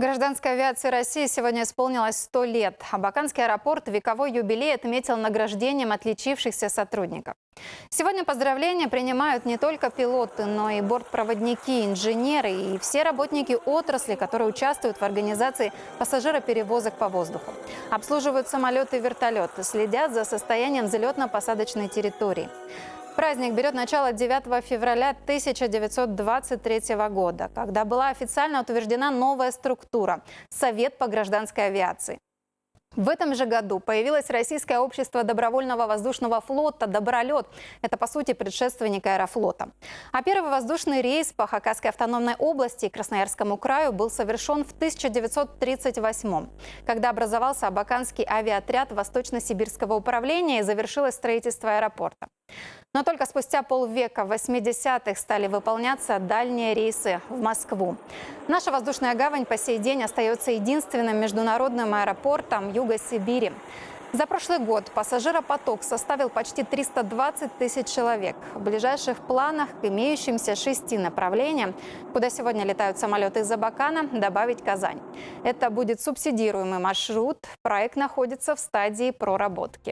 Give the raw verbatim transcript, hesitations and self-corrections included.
Гражданской авиации России сегодня исполнилось сто лет. Абаканский аэропорт вековой юбилей отметил награждением отличившихся сотрудников. Сегодня поздравления принимают не только пилоты, но и бортпроводники, инженеры и все работники отрасли, которые участвуют в организации пассажироперевозок по воздуху. Обслуживают самолёты и вертолёты, следят за состоянием взлётно-посадочной территории. Праздник берёт начало девятого февраля тысяча девятьсот двадцать третьего года, когда была официально утверждена новая структура — Совет по гражданской авиации. В этом же году появилось Российское общество добровольного воздушного флота «Добролёт». Это, по сути, предшественник Аэрофлота. А первый воздушный рейс по Хакасской автономной области и Красноярскому краю был совершён в тысяча девятьсот тридцать восьмом, когда образовался Абаканский авиаотряд Восточно-Сибирского управления и завершилось строительство аэропорта. Но только спустя полвека, в восьмидесятых, стали выполняться дальние рейсы в Москву. Наша воздушная гавань по сей день остаётся единственным международным аэропортом Юга Сибири. За прошлый год пассажиропоток составил почти триста двадцать тысяч человек. В ближайших планах к имеющимся шести направлениям, куда сегодня летают самолёты из Абакана, добавить Казань. Это будет субсидируемый маршрут. Проект находится в стадии проработки.